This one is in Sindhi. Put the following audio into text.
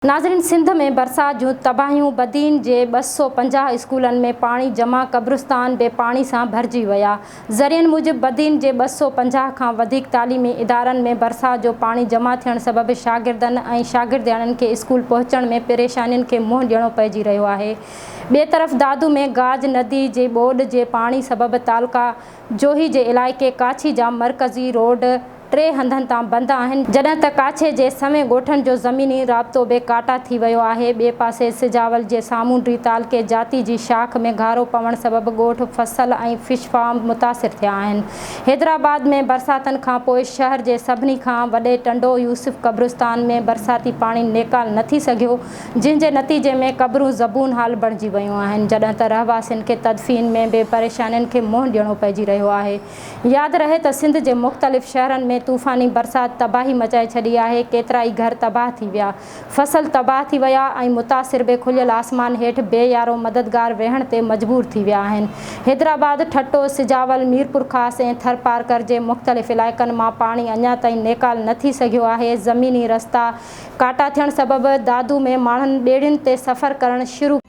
ناظرين سنڌ ۾ برسات جون تباهيون، بدين جي 250 اسڪولن ۾ پاڻي جمع، قبرستان به پاڻي سان ڀرجي ويا. ذريعن موجب بدين جي 250 کان وڌيڪ تعليمي ادارن ۾ برسات جو پاڻي جمع ٿيڻ سبب شاگردن ۽ شاگردياڻين کي اسڪول پهچڻ ۾ پريشانين کي منهن ڏيڻو پئجي رهيو آهي. ٻئي طرف دادو ۾ گاج ندي جي ٻوڏ جي پاڻي سبب تعلقه جوهي جي علائقي ڪاڇي جا مرڪزي روڊ ٽي هنڌن تان بند آهن، جڏهن ته ڪاڇي جي سوين ڳوٺن جو زميني رابطو به ڪاٽا ٿي ويو آهي، ٻئي پاسي سجاول جي سامونڊي تعلقي جاتي جي شاخ ۾ گهارو پوڻ سبب ڳوٺ، فصل ۽ فش فارم متاثر ٿيا آهن. حيدرآباد ۾ برساتن کانپوء شهر جي سڀني کان وڏي ٽنڊو يوسف قبرستان ۾ برساتي پاڻي نيڪال نه ٿي سگهيو، جنهن جي نتيجي ۾ قبرون زبون حال بڻجي ويون آهن، جڏهن ته رهواسين کي تدفين ۾ به پريشانين کي منهن ڏيڻو پئجي رهيو آهي. ياد رهي ته سنڌ جي مختلف شهرن ۾ طوفاني برسات تباهي مچائي ڇڏي آهي، ڪيترائي گهر تباهه ٿي ويا، فصل تباهه ٿي ويا ۽ متاثر به کليل آسمان هيٺ بي يارو مددگار ويهڻ تي مجبور ٿي ويا آهن. حيدرآباد، ٺٽو، سجاول، ميرپورخاص ۽ ٿرپارڪر جي مختلف علائقن مان پاڻي اڃا تائين نيڪال نه ٿي سگهيو آهي، زميني رستا ڪاٽا ٿيڻ سبب دادو ۾ ماڻهن ٻيڙين تي سفر ڪرڻ شروع.